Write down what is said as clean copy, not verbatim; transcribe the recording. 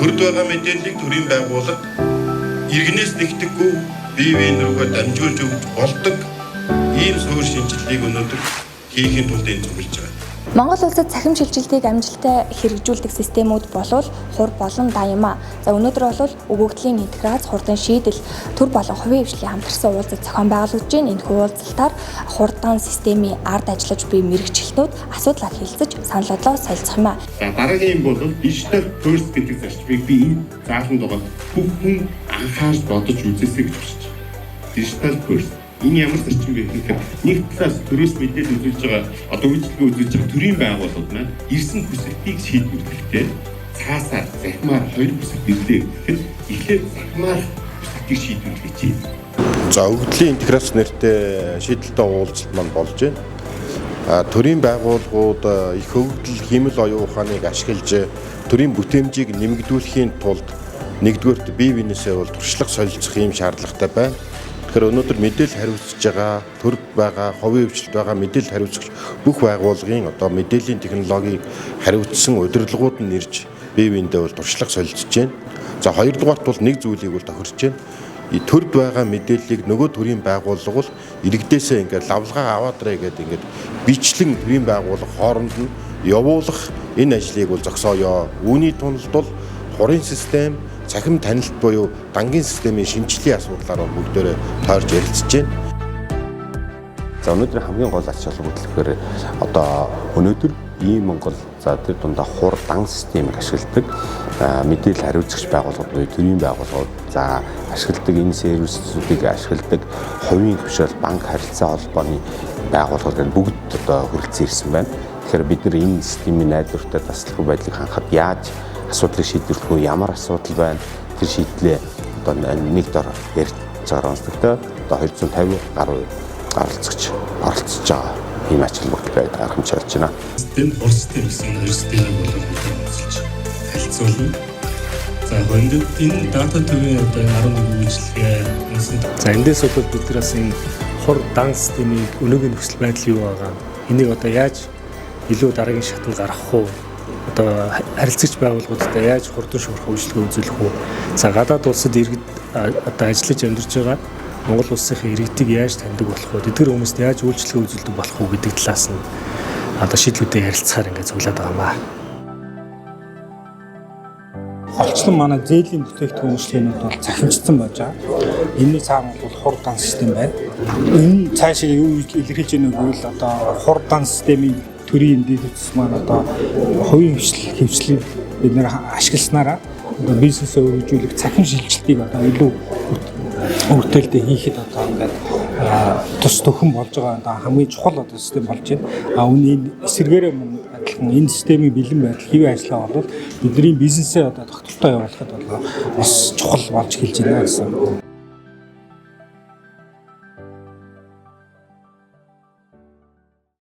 Төрд байгаа мэдээллийг төрийн байгууллага иргэнээс нэгтгэхгүй бие биен рүүгээ дамжуулж өгч болдог ийм суурь шинжилгээг өнөөдөр хийхин тулд энэ зөвлөж байгаа. Монгол улсад цахим шилжилтийг амжилттай хэрэгжүүлдэг системүүд болвол хур болон дан юм а. За, өнөөдөр бол өгөгдлийн интеграц, хурдан шийдэл, төр болон хувийн хэвшлийн хамтарсан уулзалт зохион байгуулагдаж байна. Энэхүү уулзалтаар хурдан системийн ард ажиллаж буй мэргэжилтнүүд асуудлаар хэлцэж, санал бодлоо солилцох юм а. За, дараагийн юм бол digital first гэдэг зарчмыг би энэ зааланд байгаа бүх хүн анхаарч бодож үзээсэй гэж хүсэж байна. Digital first. Энэ ямар зарчим бэ гэхээр нэг талаас төрөөс мэдээлэл үзүүлж байгаа, одоо үйлчилгээ үзүүлж байгаа төрийн байгууллагууд маань ирсэн хүсэлтийг шийдвэрлэхдээ цаасаар захимаар хоёр хүсэлт ирлээ гэхэд эхлээд захимаар хүсэлтийг шийдвэрлэж. За, өгөгдлийн интеграц нэртэй шийдэлтэй уулзалт маань болж байна. Төрийн байгууллагууд их өгөгдөл, хиймэл оюун ухааныг ашиглаж төрийн бүтээмжийг нэмэгдүүлэхийн тулд нэгдүгээрт бие биенээсээ бол туршлага солилцох юм шаардлагатай байна. Тэгэхээр өнөөдөр мэдээлэл хариуцж байгаа, төрд байгаа, хувийн хэвшилд байгаа мэдээлэл хариуцагч бүх байгууллагын одоо мэдээллийн технологиг хариуцсан удирдлагууд нь ирж бие биендээ бол туршлага солилцож байна. За, хоёрдугаарт бол нэг зүйлийг бол тохирч байна. Төрд байгаа мэдээллийг нөгөө төрийн байгууллага бол иргэдээсээ ингээд лавлгаа аваад ирээ гэдэг ингээд бичлэн төрийн байгууллага хооронд нь явуулах энэ ажлыг бол зогсооё. Үүний тулд бол хурын систем, цахим танилт буюу дангийн системийн шинжилгээний асуудлаар бол бүгдээрээ тойрж ярилцж байна. За, өнөөдөр хамгийн гол ач холбогдол гэхээр одоо өнөөдөр ийм Монгол, за, тэр дундаа хур дан системийг ашигладаг мэдээлэл хариуцагч байгууллагууд буюу төрийн байгууллагууд, за, ашигладаг энэ сервисүүдийг ашигладаг хувийн хэвшил, банк, харилцаа холбооны байгууллагууд гэх бүгд одоо хүрэлцэн ирсэн байна. Тэгэхээр бид нар энэ системийн найдвартай таслахгүй байдлыг хангахад яаж асуудлыг шийдвэрлэх вэ? Ямар асуудал байна? Тэр шийдлээ одоо нэг дор ярьж байгаа онцлогтой одоо 250 гаруй оролцогч оролцож байгаа ийм ач холбогдол байдаг харамчилж байна. Систем, хур систем гэсэн хоёр системийг бол бид онцолж харилцуулна. За, энэ энэ дата төвийн одоо энэ 11 үйлчилгээ үндсэн. За, эндээс бол бид нар бас энэ хур дан системийг өнөөгийн нөхцөл байдал юу байгаа, энийг одоо яаж илүү дараагийн шатанд гаргах уу, одоо харилцагч байгууллагуудад яаж хурдан шуурхай үйлчилгээ үзүүлэх үү, за, гадаад улсад иргэд одоо ажиллаж амьдарч байгаа Монгол улсынхаа иргэдийг яаж таньдаг болох вэ, тэдгэр хүмүүст яаж үйлчилгээ үзүүлдэг болох уу гэдэг талаас нь одоо шийдлүүдээ ярилцахаар ингээд цуглаад байгаа юм аа. Голчлон манай зээлийн бүтээгдэхүүн үйлчилгээнүүд бол цахимжсан байж байгаа. Энэний цаана бол хур дан систем байна. Энэ цаашаа юу илэрхийлж байна вэ гэвэл одоо хур дан системийн төрийн дэд бүтц маань одоо хувийн хэвшлийг бид нэр ашигласнараа одоо бизнесээ өргөжүүлэх цахим шилжилтийг одоо илүү өртөөлтөй хийхэд одоо ингээд тус төхөн болж байгаа одоо хамгийн чухал одоо систем болж байна. А үүний эсрэгээрээ мөн адилхан энэ системийн бэлэн байдал, хэвийн ажиллагаа бол бидний бизнесээ одоо тогтвортой явуулахад бол бас чухал болж эхэлж байна гэсэн.